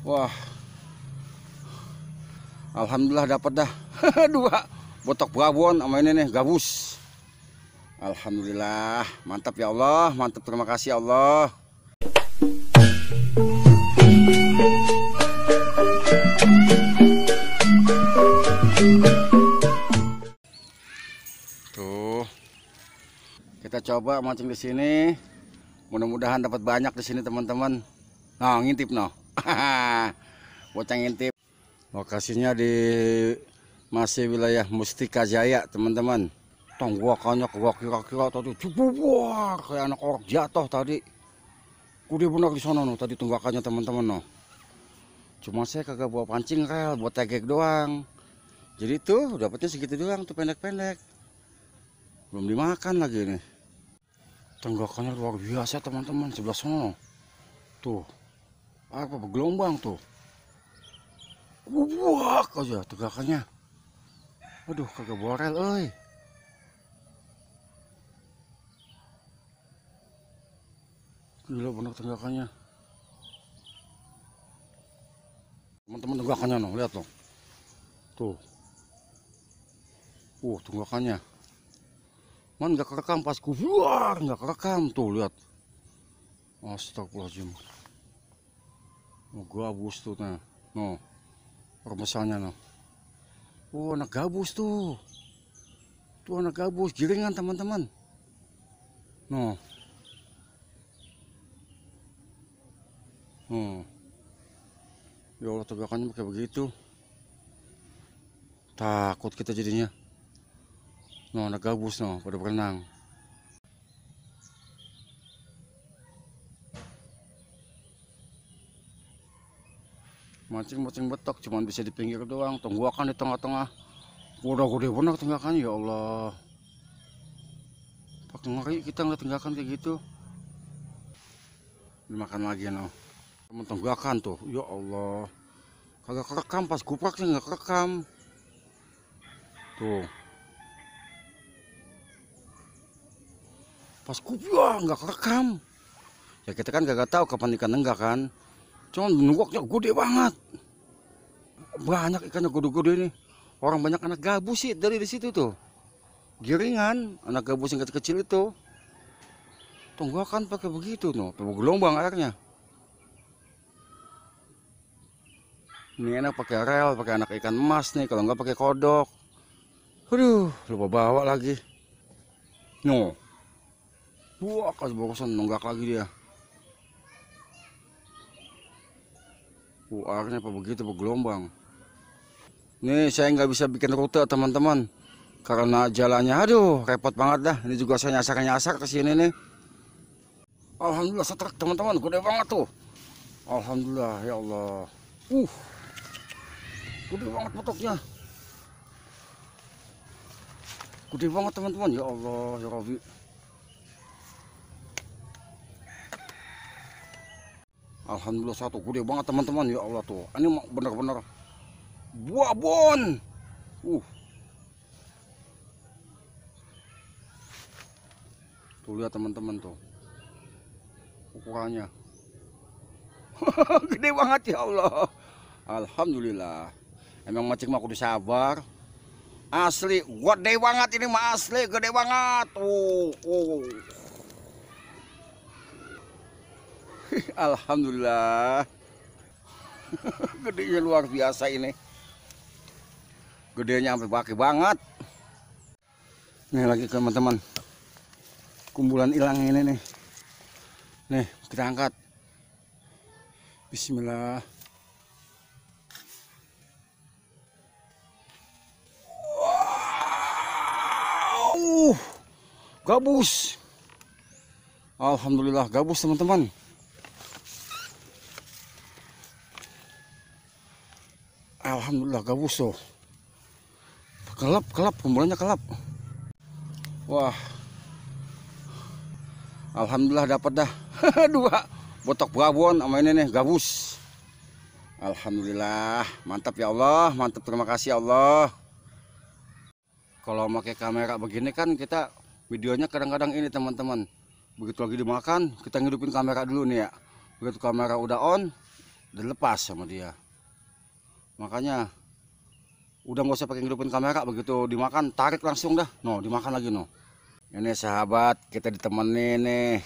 Wah, alhamdulillah dapat dah. Dua botok babon sama ini nih gabus. Alhamdulillah, mantap ya Allah, mantap, terima kasih ya Allah. Tuh, kita coba mancing di sini. Mudah-mudahan dapat banyak di sini teman-teman. Nah, ngintip noh. Bocah ngintip. Lokasinya di masih wilayah Mustika Jaya teman-teman. Tonggokannya kira-kira tadi cubuar kayak anak orang jatuh tadi. Udah benar di sana noh tadi tunggakannya teman-teman noh. Cuma saya kagak bawa pancing rel, buat tegek doang. Jadi tuh dapatnya segitu doang tuh, pendek-pendek. Belum dimakan lagi nih. Tunggakannya luar biasa teman-teman, sebelah sana. Tuh. Apa bergelombang tuh. Buak aja tunggakannya. Aduh, kagak bawa rel euy. Gila bener tunggakannya. Teman-teman tunggakannya noh, lihat loh. Tuh. Tunggakannya. Man nggak kerekam pas kubuar, nggak kerekam tuh, lihat. Astagfirullahaladzim. Gabus tuh nah. No. Permesannya noh. Anak gabus tuh. Tuh anak gabus, giringan teman-teman. No. Ya Allah, tegakannya kayak begitu. Takut kita jadinya. No, anak gabus no, pada berenang. Mancing betok cuman bisa di pinggir doang. Tunggakan di tengah-tengah. Udah gede bener tunggakan, ya Allah. Pakai ngeri kita ngeliat tunggakan kayak gitu. Dimakan lagi no. Temen tunggakan tuh, ya Allah. Kagak kerekam pas gupraknya, nggak kerekam. Tuh. Pas kupiah nggak kerekam. Ya kita kan gak tahu kapan ikan nenggak kan. Cuman nunggaknya gede banget. Banyak ikannya gede-gede nih. Orang banyak anak gabus sih dari di situ tuh. Giringan anak gabus yang kecil-kecil itu. Tunggakan pakai begitu no. Tuh gelombang airnya. Ini enak pakai rel, pakai anak ikan emas nih. Kalau nggak pakai kodok. Aduh, lupa bawa lagi. No. Wah, kas barusan nunggak lagi dia. Airnya apa begitu bergelombang. Nih saya nggak bisa bikin rute teman-teman. Karena jalannya aduh repot banget dah. Ini juga saya nyasar-nyasar ke sini nih. Alhamdulillah setrek teman-teman, gede banget tuh. Alhamdulillah ya Allah. Gede banget potoknya. Gede banget teman-teman, ya Allah ya Rabbi. Alhamdulillah satu gede banget teman-teman, ya Allah tuh. Ini bener-bener babon. Tuh lihat teman-teman tuh. Ukurannya. Gede banget ya Allah. Alhamdulillah. Emang mancing mah kudu sabar. Asli, gede banget ini mah, asli gede banget. Alhamdulillah. Gedenya luar biasa ini. Gedenya sampai baki banget. Nih lagi teman-teman. Kumpulan ilang ini nih. Nih, kita angkat. Bismillah. Wow. Gabus. Alhamdulillah gabus teman-teman. Alhamdulillah gabus tuh. Kelap, kumpulannya kelap. Wah. Alhamdulillah dapat dah. Dua botok babon sama ini nih gabus. Alhamdulillah, mantap ya Allah, mantap, terima kasih ya Allah. Kalau pakai kamera begini kan kita videonya kadang-kadang ini teman-teman. Begitu lagi dimakan, kita ngidupin kamera dulu nih ya. Begitu kamera udah on, dilepas sama dia. Makanya udah nggak usah pakai ngidupin kamera, begitu dimakan tarik langsung dah. No, dimakan lagi no. Ini sahabat, kita ditemenin nih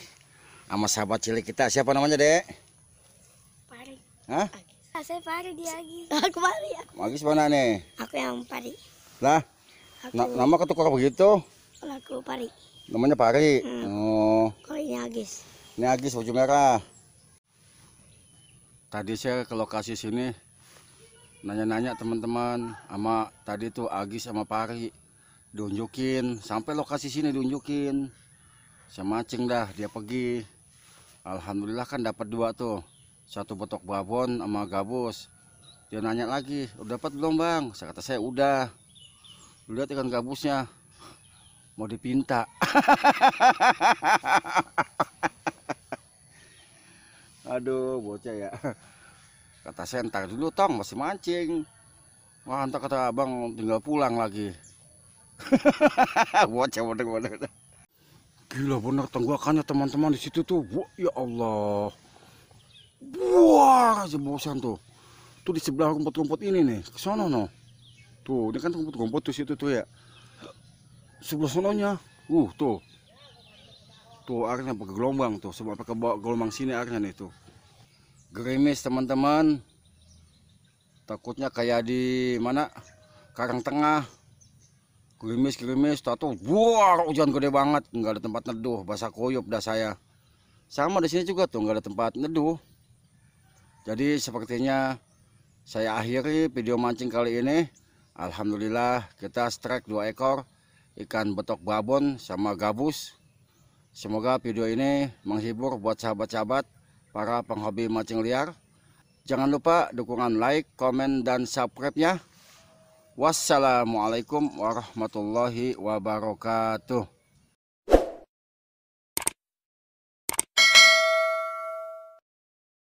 sama sahabat cilik kita. Siapa namanya, Dek? Pari. Hah? Saya Pari, dia Agis. Aku Pari. Agis mana nih? Aku yang Pari. Lah, nama ketukar begitu. Aku Pari. Namanya Pari. Oh, Kalau ini Agis. ini Agis baju merah. Tadi saya ke lokasi sini nanya-nanya teman-teman, sama tadi tuh Agis sama Pari diunjukin sampai lokasi sini, diunjukin. Saya mancing dah, dia pergi. Alhamdulillah kan dapat 2 tuh, 1 betok babon sama gabus. Dia nanya lagi, udah dapat belum bang? Saya kata saya udah. Lihat ikan gabusnya, mau dipinta. Aduh bocah ya. Kata saya ntar dulu tong, masih mancing. Wah ntar kata abang tinggal pulang lagi. Bocah bener-bener. Gila bener tenggakannya teman-teman di situ tuh. Ya Allah. Wah, bosan tuh. Tuh di sebelah rumput-rumput ini nih, ke sono no. Tuh, ini kan rumput-rumput tuh situ tuh ya. Sebelah sononya. Tuh. Tuh airnya pakai gelombang tuh, sebab pakai gelombang sini airnya nih tuh. Gerimis teman-teman. Takutnya kayak di mana? Karang Tengah. Gerimis tuh. Wah, hujan gede banget, nggak ada tempat neduh, basah kuyup dah saya. Sama di sini juga tuh, nggak ada tempat neduh. Jadi sepertinya saya akhiri video mancing kali ini. Alhamdulillah kita strike 2 ekor ikan betok babon sama gabus. Semoga video ini menghibur buat sahabat-sahabat para penghobi mancing liar. Jangan lupa dukungan like, komen, dan subscribe-nya. Wassalamualaikum warahmatullahi wabarakatuh.